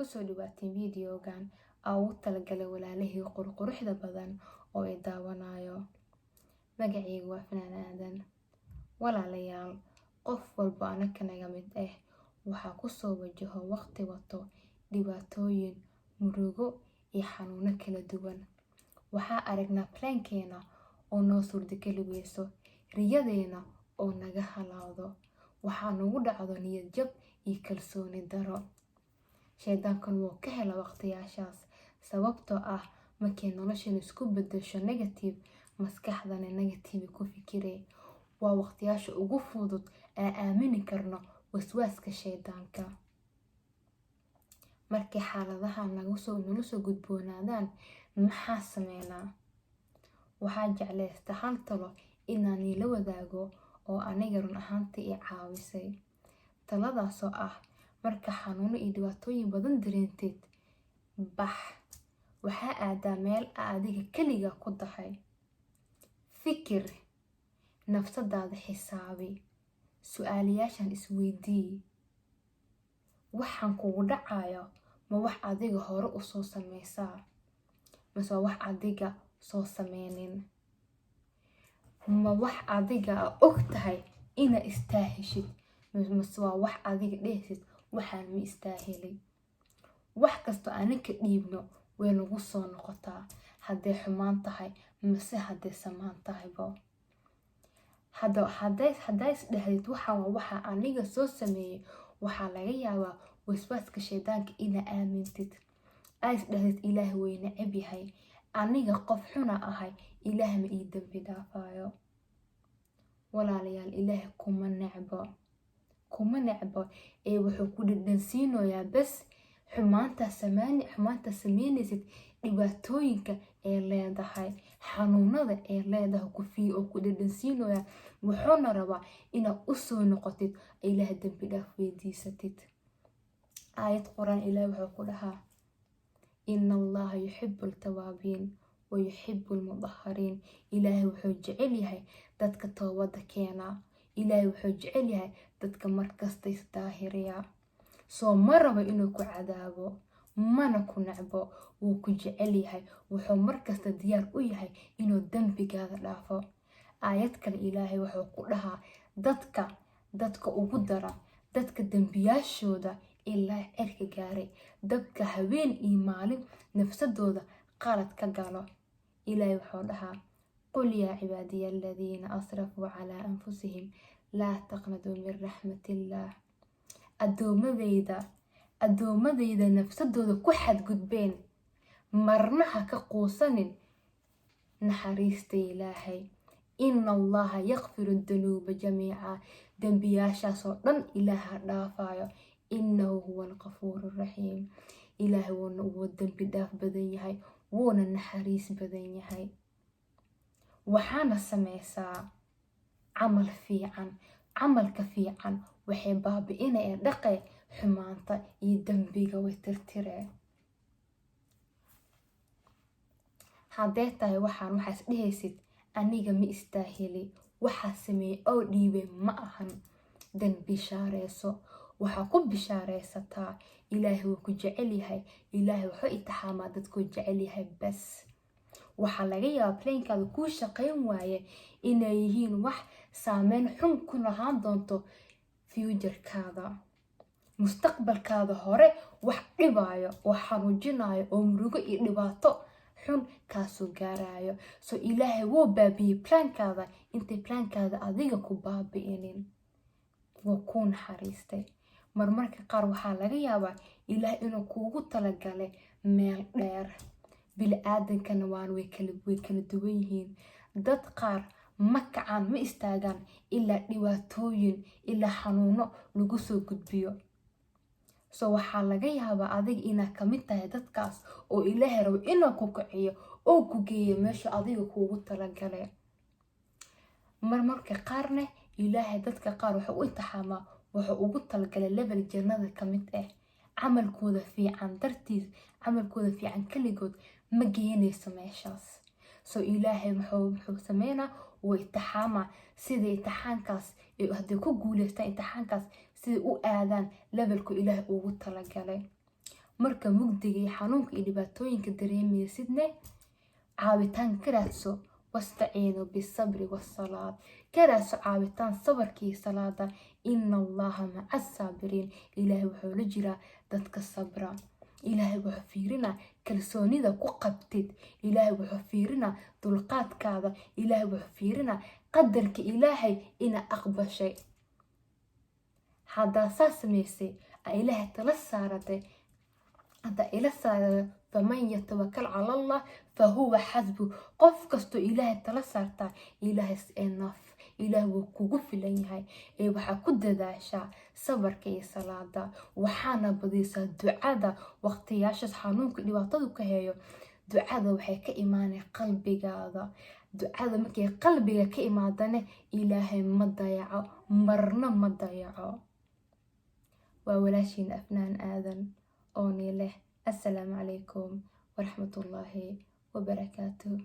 Kusoo dhawaateen videogan aa ugu talagalay walaalahii qurquruxda badan oo i daawanayo. Magacaygu waa Fanaan Aadan. Walaalayaal, qof walba anaka naga mid ah waxaa kusoo wajaho waqti wato dhibaatooyin, murugo iyo xanuuno kala duwan. Waxaa aragnaa plankeena oo noo suurtageli weyso, riyadeena oo naga halaawdo. Waxaa nagu dhacdo niyad jab iyo kalsooni daro. Shaydaankan wuu ka hela waqtiyaashaas, sababtoo ah markay noloshan isku bedesho negative, maskaxdana negative ku fikirey. Waa waqtiyaasha ugu fudud ee aamini karno waswaaska shaydaanka. Markay xaaladaha nala soo gudboonaadaan, maxaa sameynaa? Waxaa jeclaysta hal talo inaan niila wadaago oo aniga run ahaantii i caawisay. Taladaasoo ah, marka xanuuno iyo dhibaatooyin badan dareentid, bax. Waxaa aadaa meel aa adiga kaligaa ku tahay. Fikir, nafsadaada xisaabi, su-aalayaashan isweydii. Waxaan kugu dhacayo ma wax adiga hore usoo sameysaa, mase waa wax adiga soo sameynin? Ma wax adiga aa og tahay inaa istaahishid, mase waa wax adiga dhehaysid waxaan ma istaahilay? Wax kasto anaka dhiibno way nagu soo noqotaa, hadday xumaan tahay mase hadday samaan tahaybo. Haddaa is dhahdid waxaan waa waxa aniga soo sameeyay, waxaa laga yaabaa waswaaska shaydaanka inaa aamintid. Aa is dhahdid Ilaah way neceb yahay, aniga qof xuna ahay, Ilaah ma ii dambi dhaafayo. Walaalayaal, Ilaah kuma necbo, kuma necbo, ee wuxuu ku dhadhansiinoyaa bes xumaanta sameynaysid, dhibaatooyinka ee leedahay, xanuunada ee leedahay oo ku dhadhansiinoyaa. Wuxuuna rabaa inaad usoo noqotid, Ilaah dambi dhaaf weydiisatid. Aayad Qur-aan Ilaah wuxuu ku dhahaa: "Ina Allaha yuxibu altawaabiin wa yuxibu almudahariin." Ilaahay wuxuu jecel yahay dadka toobada keenaa. Ilaahay wuxuu jecel yahay dadka markasta isdaahiriya. Soo ma rabo inuu ku cadaabo, mana ku necbo, wuu ku jecel yahay. Wuxuu markasta diyaar u yahay inuu dembigaada dhaafo. Aayad kale Ilaahay wuxuu ku dhahaa: dadka ugu dara, dadka dembiyaashooda ilaa cirka gaaray, dadka habeen iyo maalin nafsadooda qalad ka galo. Ilaahay wuxuu dhahaa: "Qul yaa cibaadiya aladiina asrafuu calaa anfusihim, laa taqnaduu min raxmatillaah." Addoomadeyda nafsadooda ku xadgudbeen, marna ha ka quusanin naxariista Ilaahay. "Ina Allaha yakfiru dunuuba jamiica." Dembiyaashaasoo dhan Ilaaha dhaafayo. "Inahu huwa alqafuuru raxiim." Ilaahay wuuna wuu dembi dhaaf badan yahay, wuuna naxariis badan yahay. Waxaana sameysaa camal fiican. Camalka fiican waxay baabi'inaya, dhaqe xumaanta iyo dembiga, way tirtiree. Haddee tahay waxaan waxaas dhehaysid aniga ma istaahili, waxaa sameeyey oo dhiibay ma ahan, dan bishaareyso. Waxaa ku bishaareysataa Ilaahay wuu ku jecel yahay. Ilaahay wuxuu itixaamaa dadkuu jecel yahay bas. Waxaa laga yaabaa plankaada kuu shaqeyn waaye inay yihiin wax saameyn xun ku lahaan doonto futurekaada, mustaqbalkaada hore, wax dhibaayo oo xanuujinayo oo murugo iyo dhibaato xun kaasoo gaarayo. So Ilaahay wuu baabiyey plankaada intay plankaada adiga ku baabi'inin. Wuu kuu naxariistay. Marmarka qaar waxaa laga yaabaa Ilaah inuu kuugu talagalay meel dheer. Bili-aadankana waan way kala duwan yihiin. Dad qaar ma kacaan, ma istaagaan ilaa dhibaatooyin, ilaa xanuuno lagu soo gudbiyo. So waxaa laga yaabaa adiga inaad kamid tahay dadkaas oo Ilaahay rabo inuu ku kiciyo oo ku geeyo meesha adiga kuugu talagalay. Marmarka qaarna Ilaahay dadka qaar wuxuu u intixaamaa wuxuu ugu talagalay level jannada kamid ah. Camalkooda fiican dartiis, camalkooda fiican kaligood ma geynayso meeshaas. So Ilaahay muxuu sameynaa? Wuu intixaamaa sida intixaankaas hadday ku guuleystaan intixaankaas, siday u aadaan levelku Ilaahay ugu talagalay. Marka mugdiga iyo xanuunka iyo dhibaatooyinka dareemaysidne, caawitaan ka raadso. Wastaciinu bisabri wasalaad. Ka raadso caawitaan sabarka iyo salaada. Ina Allaha maca asaabiriin. Ilaahay wuxuu la jiraa dadka sabra. Ilaahay wuxuu fiirinaa kalsoonida ku qabtid. Ilaahay wuxuu fiirinaa dulqaadkaada. Ilaahay wuxuu fiirinaa qadarka Ilaahay ina aqbashay. Haddaa saa samaysay, aa Ilaahay tala saaratay, haddaa ila saara, faman yatawakal cala Allah fahuwa xasbu. Qof kastoo Ilaahay tala saartaa, Ilaahay is enough. Ilaahay wuu kugu filan yahay. Ee waxaa ku dadaashaa sabarka iyo salaada, waxaana badisaa ducada waqtiyaashaas xanuunka dhibaatadu ka heeyo. Ducada waxay ka imaanay qalbigaada. Ducada markay qalbiga ka imaadane, Ilaahay ma dayaco, marna ma dayaco. Waa walaashiin Afnaan Aadan oo nii leh assalaamu calaykum waraxmatullaahi wabarakaatuh.